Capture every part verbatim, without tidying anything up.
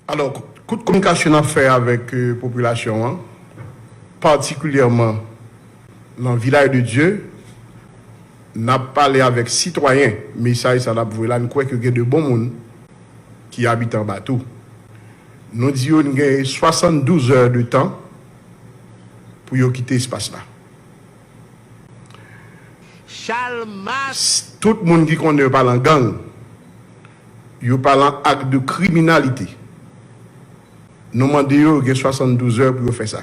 Alò, kout kominikasyon n ap fè avèk, euh, popilasyon an, patikilyèman nan Vilaj de Dye, n ap pale avèk sitwayen. Mesaj sa n ap voye la, n kwè ke gen de bon moun ki abite anba tou. Nou di yo n gen swasanndouz è de tan pou yo kite espas la. Chalmas. Tout moun ki konnen yo pa lan gang, yo pa lan ak de kriminalite, nou mande yo, yo gen swasanndouz è pou yo fè sa.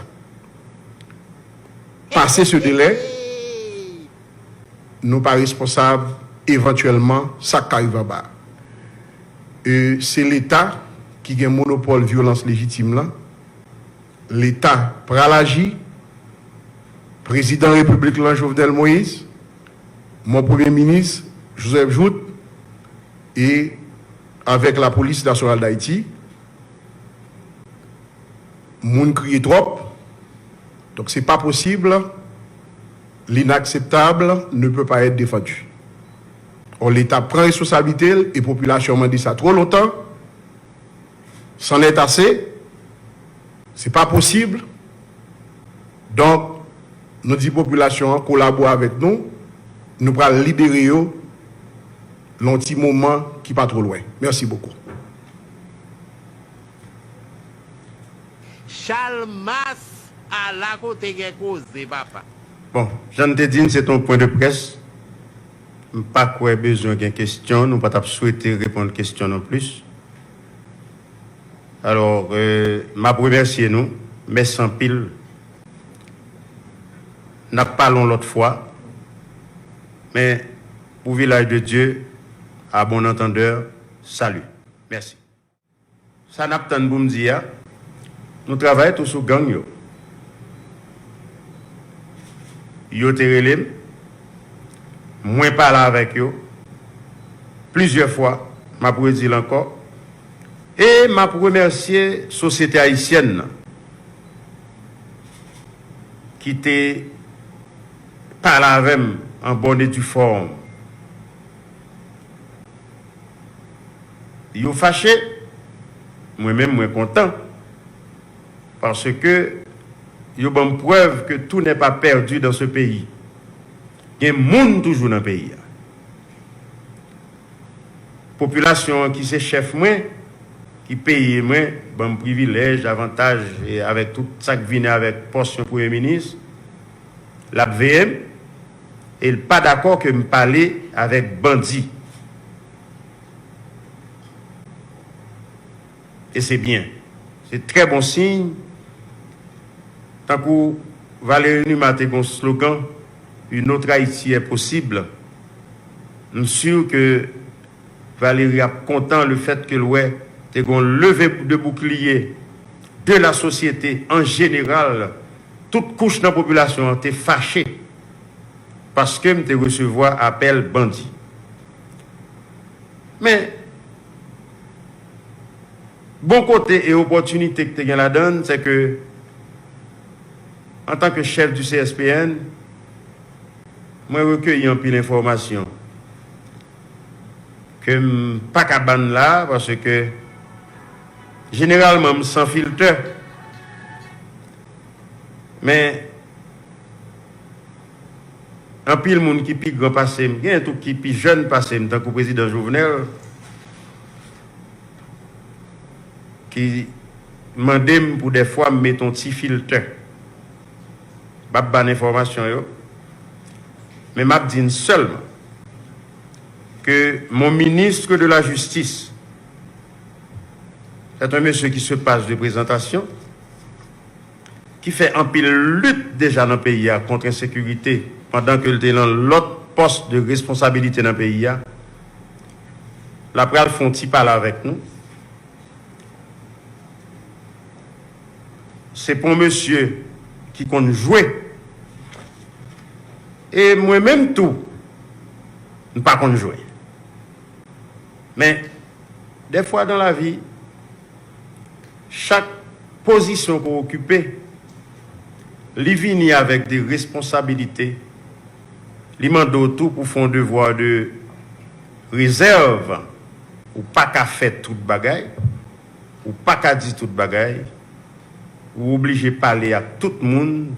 Pase se delè, nou pa responsab evantyèlman sa k ka rive anba. E se Leta ki gen monopòl vyolans lejitim lan. Leta pral aji. Prezidan Repiblik lan, Jovenel Moïse, mon Premye Minis, Joseph Jouthe, e avèk Lapolis Nasyonal Dayiti, moun kriye twòp. Donk, se pa posib, l'inakseptab ne peut pas être défendu. Or, Leta pran responsablite l e popilasyon an mande sa twò lontan. C'en est assez. Se pa posib. Donk, nou di popilasyon an kolabore avèk nou. Nou pral libere yo lan yon ti moman ki pa twò lwen. Mèsi bokou. Chalmas, ala kote gen koze, papa. Bon, jan n te di n, se t on pwen de près. M pa kwè bezwen gen kesyon, nou pa t ap swete reponn kesyon non plis. Alò, euh, m ap remèsye nou, mèsi anpil. N ap pale yon lòt fwa, men pou Vilaj de Dye, à bon entendeur, salut. Mèsi. Sa n ap tann pou m di a, nou travay tou sou gang yo. Yo te rele m, mwen pale avèk yo plizyè fwa, m ap redi l ankò, e m ap remèsye sosyete ayisyèn nan ki te pale avè m an bòn e di fòm. Yo fache, mwen menm mwen kontan, paske yo ban m prèv ke tout n'est pas perdu dans ce pays. Gen moun toujou nan peyi a. Popilasyon an ki se chèf mwen, ki peye mwen, ban m privilèj, avantaj, e avèk tout sa k vini avèk pòs yon premye minis, l ap veye m, e l pa dakò ke m pale avèk bandi. E se byen. Se trè bon siy. Tankou Valéry Numa te gen yon slogan, Une autre Haïti est possible. M si ke Valéry ap kontan le fèt ke l wè te gen yon leve de boukliye de la sosyete an jeneral, tout kouch nan popilasyon an te fache paske m te resevwa apèl bandi. Men, bon kote e opòtinite ki te gen ladan l, se ke, antanke chèf di C S P N, mwen rekeyi anpil enfòmasyon ke m pa ka ban n la, paske jeneralman m san filtè. Men, anpil moun ki pi gran pase m, gen tou ki pi jèn pase m, tankou prezidan Jovenel, ki mande m pou dèfwa m mete yon ti filtè. M ap ban enfòmasyon yo, men m ap di n sèlman ke mon ministre de la Justice, c'est un monsieur qui se passe de présentation, ki fè anpil lit deja nan peyi a kont ensekirite, pandan ke l te lan lòt pòs de responsabilite nan peyi a, l ap pral fè yon ti pale avèk nou. Se pa yon mesye ki konn jwe. E mwen menm tou, m pa konn jwe. Men, dèfwa dan lavi, chak pozisyon ke w okipe, li vini avèk de responsabilite. Li mande w tou pou fè yon devwa de rezèv. Ou pa ka fè tout bagay. Ou pa ka di tout bagay, ou oblije pale ak tout moun,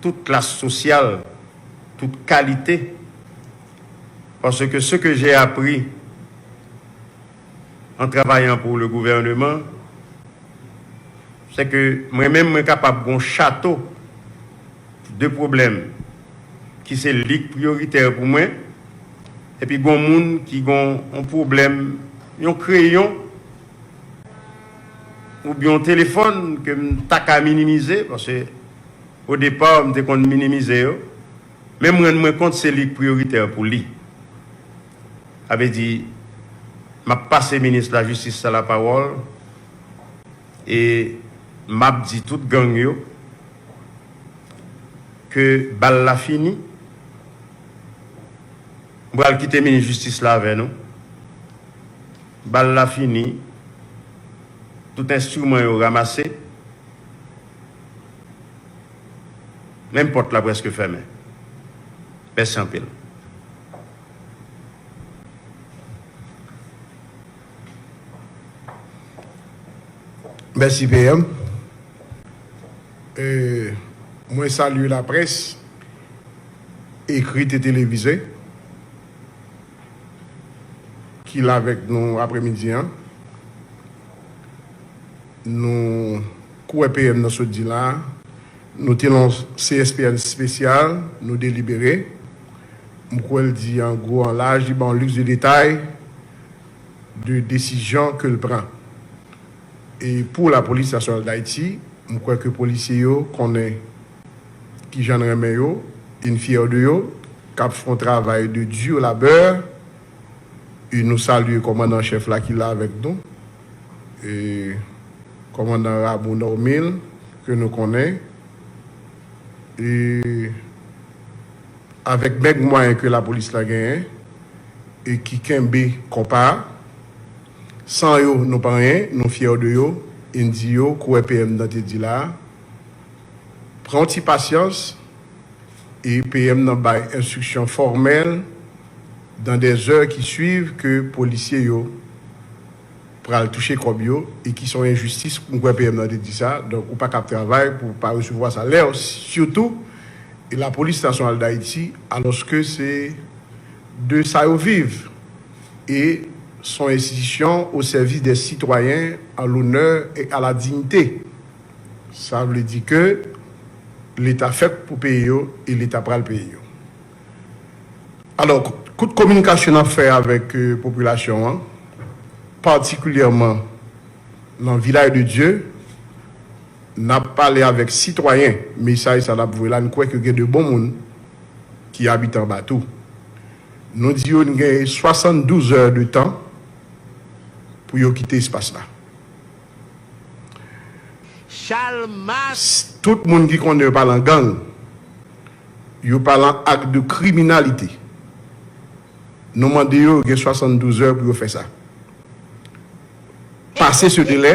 tout klas sosyal, tout kalite, parce que ce que j'ai appris en travaillant pour le gouvernement, c'est que mwen menm, mwen kapab gon chato de pwoblèm ki se li k priyoritè pou mwen, epi gon moun ki gon yon pwoblèm, yon kreyon, oubyen yon telefòn ke m ta ka minimize, paske o depa, m te konn minimize yo, men m rann mwen kont se li k priyoritè pou li. Sa vle di, m ap pase minis lajistis la lapawòl, e m ap di tout gang yo ke bal la fini. M pral kite minis jistis la avè nou. Bal la fini, tout enstriman yo ranmase, menm pòt la prèske fèmen. Mèsi anpil. Mèsi, P M. E, mwen salye laprès, ekrit e televize, ki la avèk nou aprèmidi an. Nou kwè P M nan sot di la, nou te nan yon C S P N espesyal, nou delibere. M kwè l di an gwo, an laj, li ba yon liks de detay de desizyon ke l pran. E pou Lapolis Nasyonal d Ayiti, m kwè ke polisye yo konnen kijan n renmen yo, e n fyè de yo, k ap fè yon travay de dur labeur. E nou salye kòmandan an chèf la ki la avèk nou, e kòmandan Rabou Normil, ke nou konnen, e avèk mèg mwayen ke lapolis la genyen, e ki kenbe konpa a, san yo, nou pa anyen, nou fyè de yo, e n di yo, kouwè P M nan te di la a, pran yon ti pasyans, e P M nan bay enstriksyon fòmèl dans des heures qui suivent ke polisye yo pral touche kòb yo e ki se yon enjistis, m kwè P M nan te di sa, donk ou pa ka ap travay pou w pa resevwa salè w, sitou e Lapolis Nasyonal d Ayiti, alòske se de sa yo viv, e se yon enstitisyon au service des citoyens en l'honneur et à la dignité. Sa vle di ke Leta fèt pou peye yo e Leta pral peye yo. Alò, kout kominikasyon n ap fè avèk, euh, popilasyon an, patikilyèman nan Vilaj de Dye, n ap pale avèk sitwayen, mesaj sa n ap voye la, n kwè ke gen de bon moun ki abite anba tou. Nou di yo n gen swasanndouz è de tan pou yo kite espas la. Chalmas. Tout moun ki konnen yo pa lan gang, yo pa lan ak de kriminalite. Nou mande yo, yo gen swasanndouz è pou yo fè sa. Pase se delè,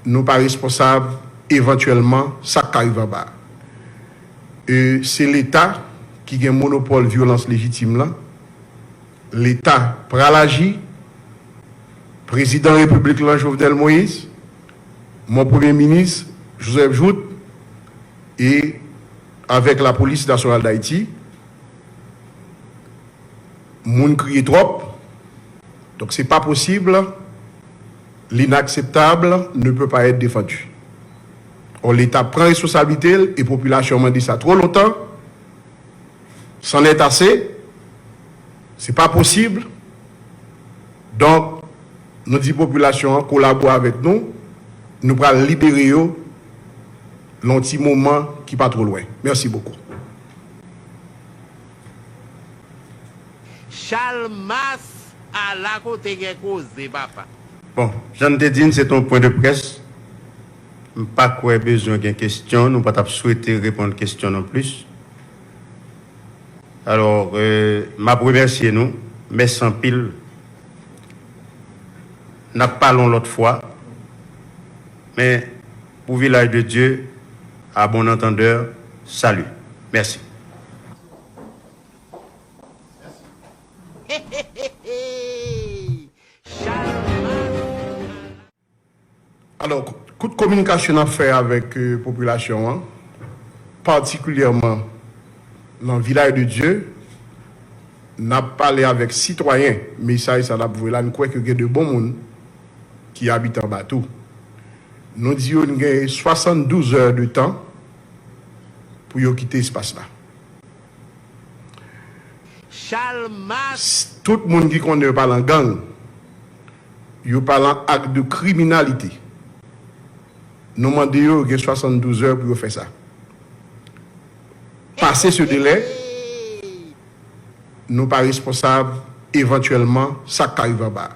nou pa responsab evantyèlman sa k ka rive anba. E se Leta ki gen monopòl vyolans lejitim lan. Leta pral aji. Prezidan Repiblik lan, Jovenel Moïse, mon Premye Minis, Joseph Jouthe, e avèk Lapolis Nasyonal d Ayiti, moun kriye twòp. Donk, se pa posib, l'inakseptab ne peut pas être défendu. Or, Leta pran responsablite l e popilasyon an mande sa twò lontan. C'en est assez. Se pa posib. Donk, nou di popilasyon an kolabore avèk nou. Nou pral libere yo nan yon ti moman ki pa twò lwen. Mèsi bokou. Chalmas, ala kote gen koze, papa. Bon, jan n te di n, se te yon pwen de près. M pa kwè bezwen gen kesyon. Nou pa t ap swete reponn kesyon non plis. Alò, euh, m ap remèsye nou. Mèsi anpil. N ap pale yon lòt fwa. Men, pou Vilaj de Dye, à bon entendeur, salut. Mèsi. Chalmas Alò, kout kominikasyon n ap fè avèk euh, popilasyon an, patikilyèman nan Vilaj de Dye, n ap pale avèk sitwayen. Mesaj sa n ap voye la, n kwè ke gen de bon moun ki abite anba tou. Nou di yo n gen swasanndouz è de tan pou yo kite espas la. Chalmas. Tout moun ki konnen yo pa lan gang, yo pa lan ak de kriminalite. Nou mande yo, yo gen swasanndouz è pou yo fè sa. Pase se delè, nou pa responsab evantyèlman sa k ka rive anba.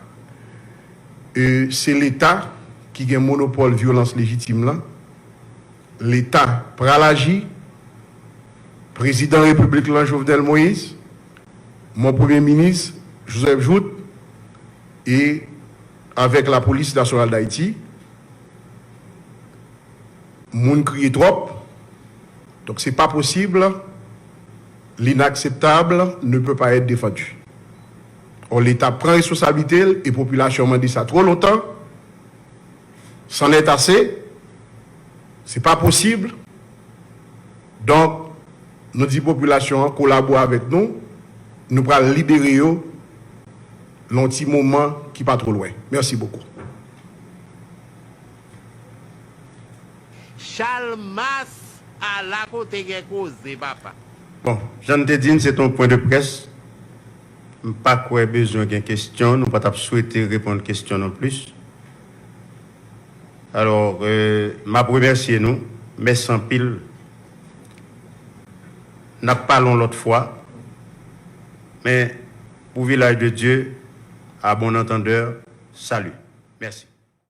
E se Leta ki gen monopòl vyolans lejitim lan. Leta pral aji. Prezidan Repiblik lan, Jovenel Moïse, mon Premye Minis, Joseph Jouthe, e avèk Lapolis Nasyonal Dayiti, moun kriye twòp. Donk, se pa posib, l'inakseptab ne peut pas être défendu. Or, Leta pran responsablite l e popilasyon mande sa twò lontan. C'en est assez. Se pa posib. Donk, nou di popilasyon an kolabore avèk nou. Nou pral libere yo lan yon ti moman ki pa twò lwen. Mèsi bokou. Chalmas, ala kote gen koze, papa. Bon, jan n te di n, se te yon pwen de près. M pa kwè bezwen gen kesyon. Nou pa t ap swete reponn kesyon non plis. Alò, euh, m ap remèsye nou. Mèsi anpil. N ap pale yon lòt fwa. Men, pou Vilaj de Dye, à bon entendeur, salut. Mèsi.